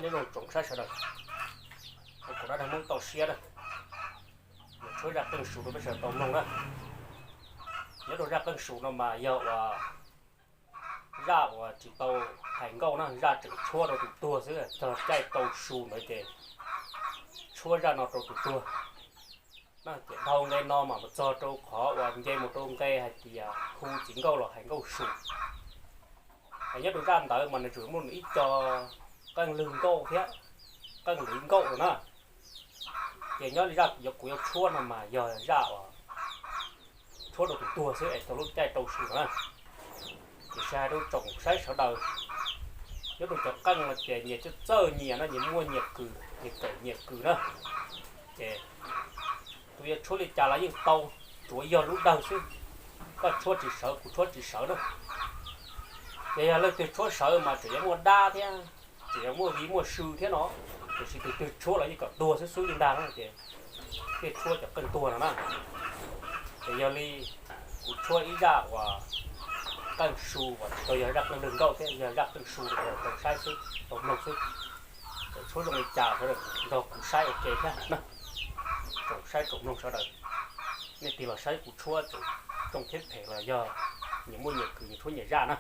Nyob zoo tsoom saib sawv daws, kuv dab dag Hmoob toj siab na, yuav tshuab zaj qeej su rau peb sawv daws tau mloog na. Nyob rau zaj qeej su no mas yog uas zaj uas tsis tau hais nkauj na, zaj tseem tshuab rau tus tuag xwb, txog caij tau su ntawd ces tshuab zaj no rau tus tuag. Ces dhau nqe no mas mus txog rau qhov uas nce mus rau nqe hais tias hu txiv nkauj los hais nkauj su. Nyob rau zaj ntawd mas nws tseem muaj ib co qeej lwg nkauj thiab qeej lwv nkauj no na. Ces nyob li zaj kuv yuav tshuab no mas yog zaj uas tshuab rau tus tuag xwb es txog lub caij rau su no na. Ces sib hais rau tsoom saib sawv daws, nyob rau cov qeej no ces nyias txawj txawj nyias no, nyias muaj nyias kws, nyias kawm nyias kws na. Ces kuv yuav tshuab li cas los yeej tau, tsuav yog lub dawg xwb, koj tshuab tsis sawv kuv tshuab tsis sawv na. Ces yog leej twg tshuab sawv mas tseem yuav muaj dab thiab, tseem yuav muaj viv muaj sw thiab no. Tiam sis tus twg tshuab los yeej kom tuag xwb xwb li ntag no ces thiaj tshuab cov qeej tuag no na. Ces yog li kuv tshuab ib zaj uas qeej su uas tsis tau yog zaj qeej lwg nkauj thiab, yog zaj qeej su rau tau saib xwb, tau mloog xwb. Ces tshuab zoo li cas sawv daws nrog kuv saib ua ke thiab na. Tsoom saib tsoom mloog sawv daws, nej tig los saib kuv tshuab tsoom txooj thiab phem los yog nyias muaj nyias kws nyias tshuab nyias zaj na.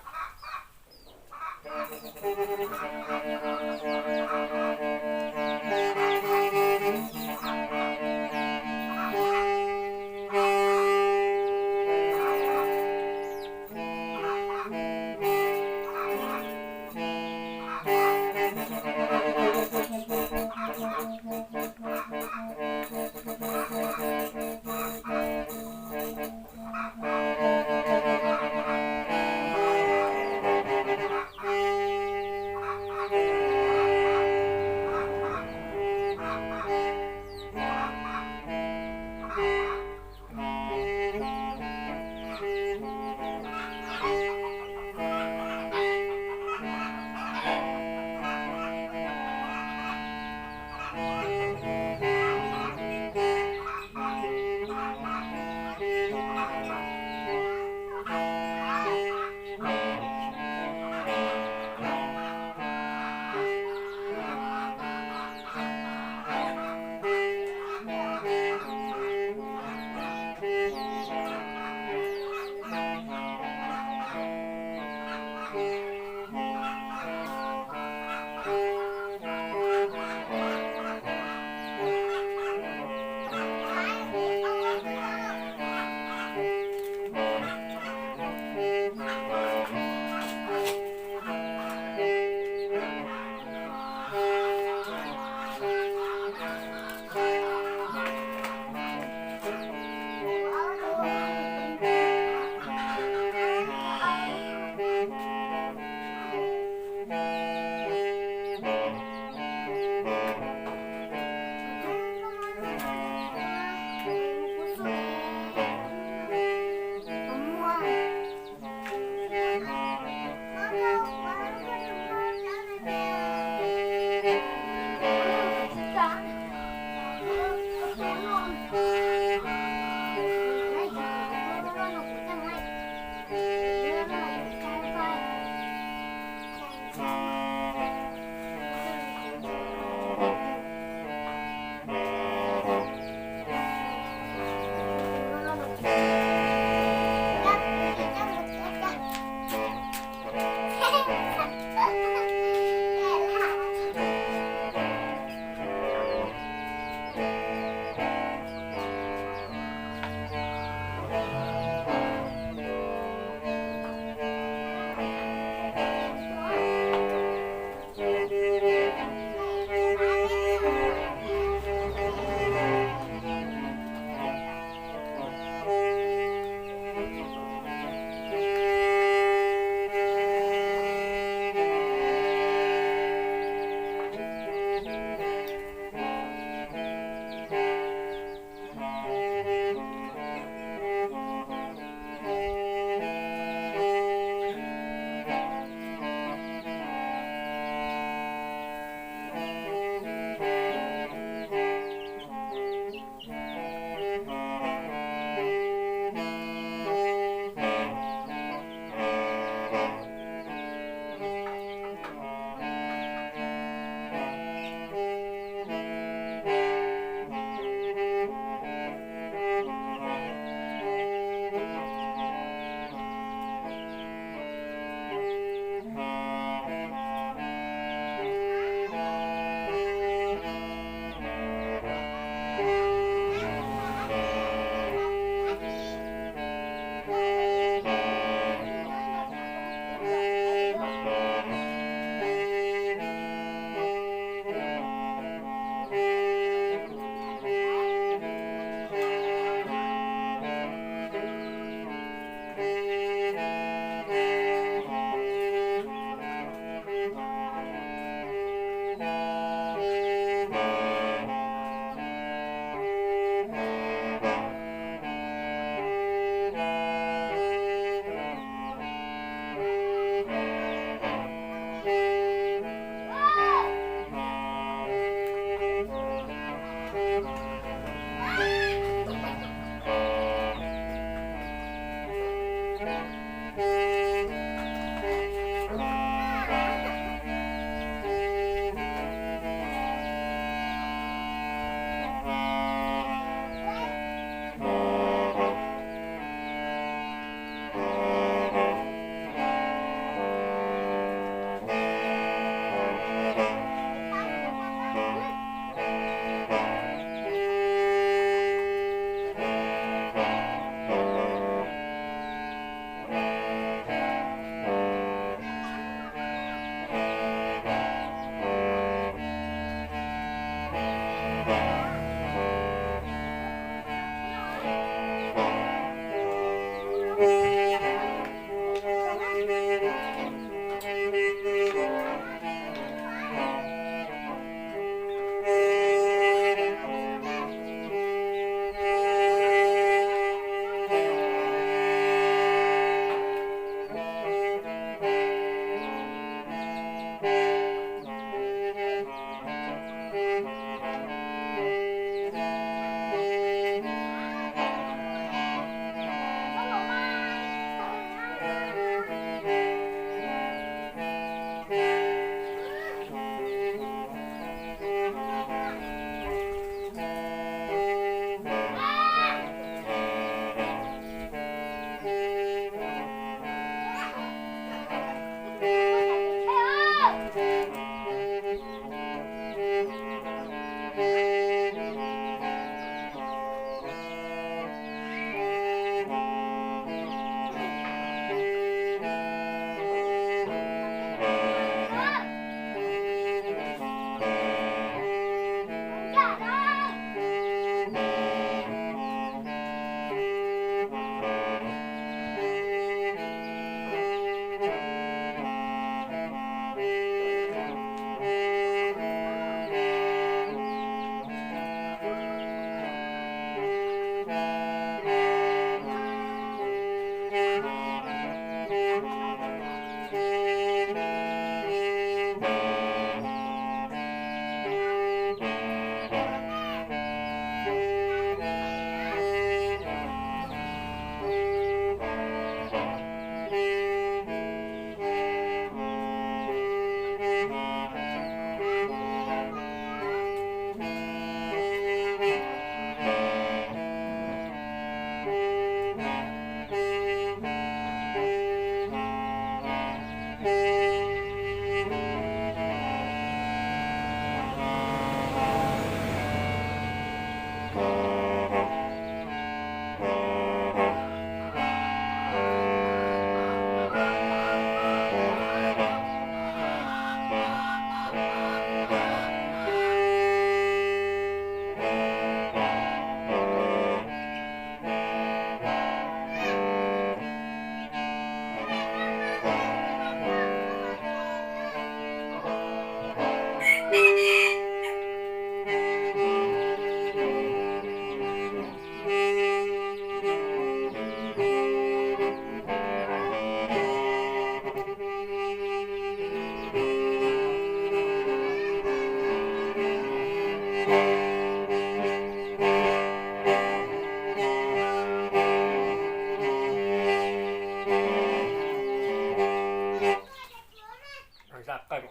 Zaj qeej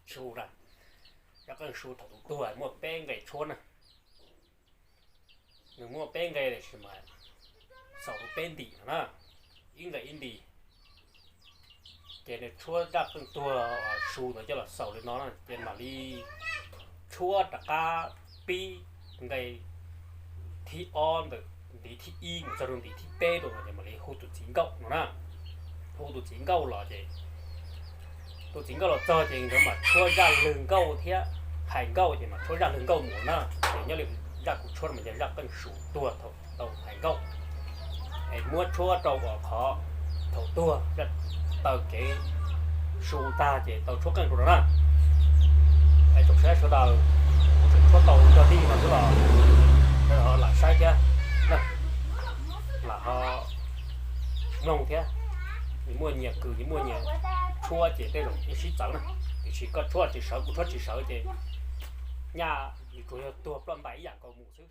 su na, zaj qeej su thaum tus tuag muaj peb nqe tshuab na. Nws muaj peb nqe tiam sis mas xaus rau peb ntim no na, ib nqe ib ntim. Ces nws tshuab zaj qeej tuag uas su ntawd coj los xaus li no na, ces mam li tshuab rov qab pib nqe thib ob ntawm ntiv thib ib mus txog rau ntiv thib peb rau no ces mam li hu tus txiv nkauj no na. Hu tus txiv nkauj los ces tus txiv nkauj los txog ces nkawd mam tshuab zaj lwg nkauj thiab hais nkauj ces mam tshuab zaj lwg nkauj mus na. Ces nyob li zaj kuv tshuab no mas yog zaj qeej su tuag thaum tau hais nkauj, es muab tshuab rau uas qhov thaum tuag, taw kev su tag ces tau tshuab qeej rau no na. Es tsoom saib sawv daws, kuv tseem tshuab tau cog dig no xwb los sawv daws ho lam saib thiab, lam ho mloog thiab. Nyias muaj nyias kws, nyias muaj nyias tshuab ces tej zaum yeej sib txawv na. Tiam sis koj tshuab tsis sawv, kuv tshuab tsis sawv ces nyaj nws tsuas yog tuag ploj ntais ib yam nkaus mus xwb.